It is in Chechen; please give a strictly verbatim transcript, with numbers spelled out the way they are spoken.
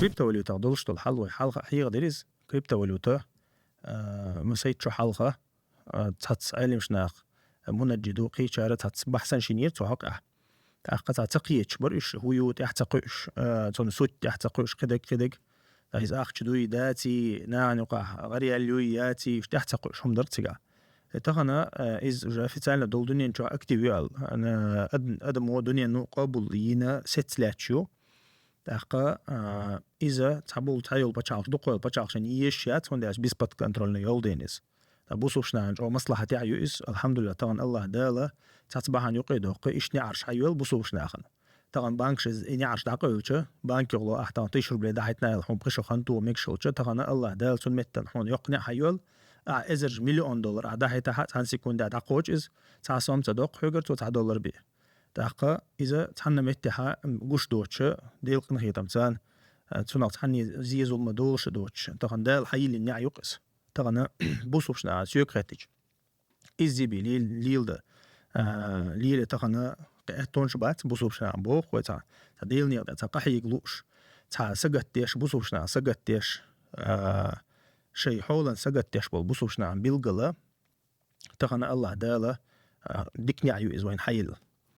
Криптовалютах долуш долу хьал вай хьалха хьехадира иза. Криптовалюта, а, масайт чу хьалха, а, цхьацца Ӏелимаш нах, а, Мунаджиду кхечара цхьацца бахьсан шинера цу хьокъехь. ТӀаккха цхьа ца кхеташ бара уьш, хӀу ю тӀехь ца кхуьуш, а, цунна суть тӀехь ца кхуьуш, кхидерг, кхидерг. Иза ахча дуй, даций, нахана юкъахь гӀаръял юй, яций, уьш тӀехь ца кхуьуш хӀума дара цигахь. Э, тахана, э, иза уже официально долу дуьнен чохь актив ю аьлла. Ана, ад-, адамо дуьнено къобал йина сецлаьтташ ю. ТӀаккха, а, иза цхьаболу цхьайолу пачхьалкхаш, дукхойолу пачхьалкхашна езаш яц, хӀунда аьлча бесподконтрольно йолу дена иза. Ткъа бусулбачу нахана чӀогӀа маслахьатехь ю иза, алхьамдулиллахӀ, тахана Аллах Дала цхьацца бахьана юкъе доккху, иштта неӀарш хьайоьлу бусулбачу нахана. Тахана банкаш иза и неӀарш дӀакъевлча, банке гӀоло ахь тахана тысяча рублей дӀахьийтина аьлла, хьуна пхи шо хан туху мегаш хилча, тахана Аллах Дала цунна меттана хьуна йоккха неӀ хьайоьлу, ахь эзарш миллион доллар ахь дӀахьийтахь а, цхьана секундехь дӀакхочу иза, цхьа сом ца доккху хьоьгара, цо цхьа доллар бе. ТӀаккха иза цхьанна меттехь гуш доцуш, Делан къинхетамца, а, цунах цхьанне зе-зулам долуш а доцуш, тахана Дала хьайиллина неӀ ю-кх иза. Тахана бусулбачу нахана соьга хеттича, изза бен лел-, леладан, а, леле тахана кхин аьттонаш бац бусулбачу нахана боху вай цхьа, цхьа Делан некъа тӀе цхьа къахьега лууш, цхьа сагатдеш, бусулбачу нахана сагатдеш, а, шайн хьолан сагатдеш болу бусулбачу нахана билггала, тахана Аллах Дала, а, дика неӀ ю иза вайна хьайилла.